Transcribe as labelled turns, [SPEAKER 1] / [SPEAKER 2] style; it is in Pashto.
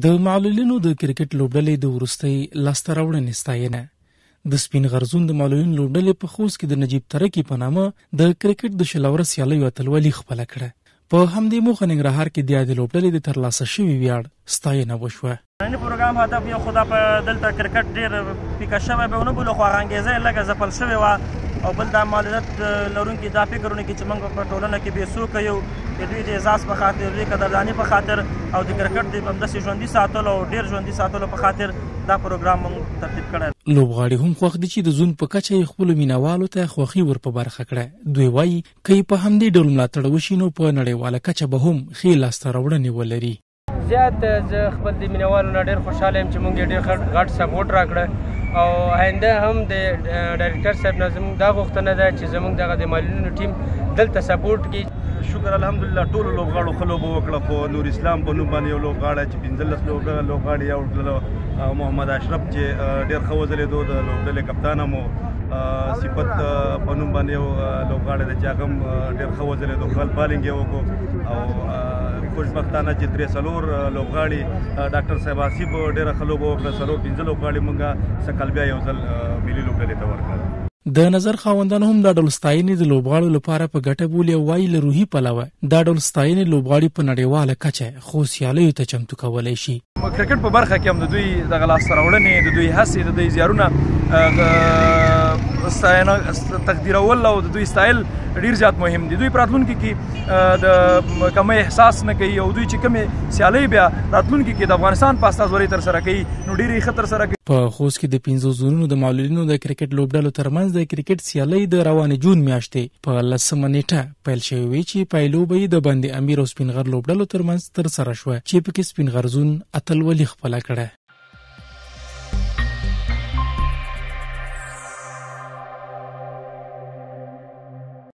[SPEAKER 1] د معلولینو د کرکټ لوبډلې د وروستۍ لاسته راوړنې ستاینه. د سپین غر زون د معلولینو لوبډلې په خوست کې د نجیب ترکي په نامه د کرکټ د 20 اوره سیالیو اتلولي خپله کړه. په همدې موخه ننګرهار کې د یادې لوبډلې د ترلاسه شوي ویاړ ستاینه وشوه.
[SPEAKER 2] نني پروګرام هدف یو خو دا په دلته کرکټ ډېر پیکه شوی به ونه بولو، خو هغه انګېزه یې لږه ځپل شوې وه، او بل دا معلولیت لرونکي دا فکرونه کې چې موږ په ټولنه کې بې څوکه یو، د دوی د اعزاز په خاطر، د دوی قدرداني په خاطر او د کرکټ د همداسې ژوندي ساتلو او ډېر ژوندي ساتلو په خاطر دا پروګرام موږ ترتیب کړی.
[SPEAKER 1] لوبغاړي هم خوښ دي چې د زون په کچه یې خپلو مینهوالو ته خوښي ور په برخه کړه. دوی وايي که یې په همدې ډول ملاتړ وشي نو په نړیواله کچه به هم ښې لاسته راوړنې ولري.
[SPEAKER 3] زیات زه خپل د مینهوالو نه ډېر خوشحاله یم چې موږ یې ډېر غټ سپورټ راکړه، او آینده هم د ډایرکټر صاحب نه زموږ دا غوښتنه ده چې زموږ دغه د معلولینو ټیم دلته سپورټ کړي.
[SPEAKER 4] شکر الحمدلله ټولو لوبغاړو ښه لوبه وکړه، خو نور اسلام په نوم باندې یو لوبغاړی چې 15 لوبغاړي یې وکړل، او محمد اشرف چې ډېر ښه وځلېدو د لوبډلې کپتان هم و، صفت په نوم باندې یو لوبغاړی دی چې هغه هم ډېر ښه وځلېدو، ښه بالینګ یې وکړو، او خوشبختانه چې 3-4 لوبغاړي ډاکټر صاحب آصف ډېره ښه لوبه وکړه، 4-5 لوبغاړي موږ سږکال بیا یو ځل ملي لوبډلې ته ورکړل.
[SPEAKER 1] د نظر خاوندان هم دا ډول ستاینې د لوبغاړو لپاره په ګټه بولي او وايي له روحي پلوه دا ډول ستاینې لوبغاړي په نړیواله کچه خو سیالیو ته چمتو کولی شي.
[SPEAKER 5] کرکټ په برخه کې هم د دوی دغه لاسته راوړنې، د دوی هڅې، د دوی زیارونه ستاینه تقدیرول او د دوی ستایل ډیر زیات مهم دي. دوی په راتلونکي کې د کمۍ احساس نه کوي، او دوی چې کومې سیالۍ بیا راتلونکي کې د افغانستان په استازولۍ ترسره کوي نو ډېرې ښه ترسره کوي.
[SPEAKER 1] په خوست کې د 5 زونونو د معلولینو د کرکټ لوبډلو ترمنځ د کرکټ سیالۍ د روانې جون میاشتې په 10مه نېټه پیل شوې وې چې پایلوبه یې د بند امیر او سپین غر لوبډلو ترمنځ ترسره شوه چې پکې سپین غر زون اتلولي خپله کړه.